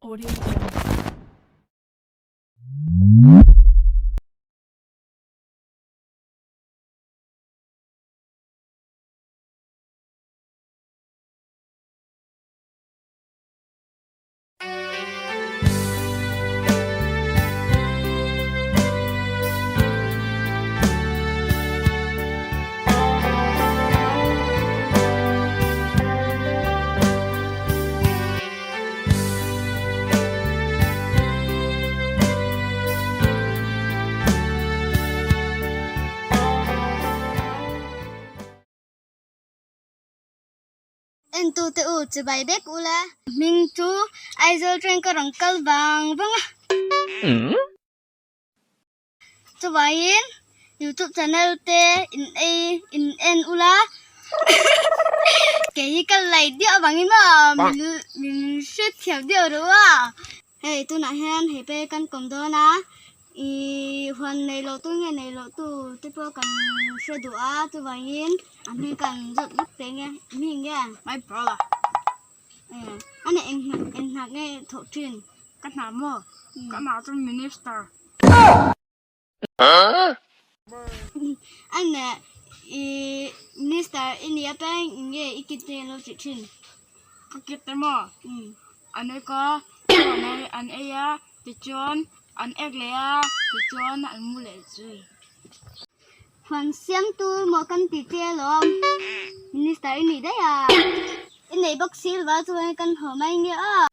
Audio Jungle. Entute u chibai vek ula. Hming chu Aizawl train ka rawn kal vang vang a. Chuvangin youtube channel te in ei in en ula kei hi ka lei diah avangin maw min min hrethiam deuh reuh a. Hei tunah hian hei pawh hi kan kawm dawn a ih huan nei loh tu nge nei loh tu te pawh kan hre duh a chuvangin a hming kan zawt vek teh nge hming nge My brother. A nih eng eng hna nge thawh thin? Ka hna maw? Ka hna chu minister. A nih i minister i nih apiang eng nge i kit te lo tih thin? Ka kit te maw? An ei ka an ei a tichuan an ek leh a tichuan an mu leh zui. Huan siamtu maw kan ti che alawm. Minister i nih daih a. I neih bawk si lova chuan kan haw mai nge aw.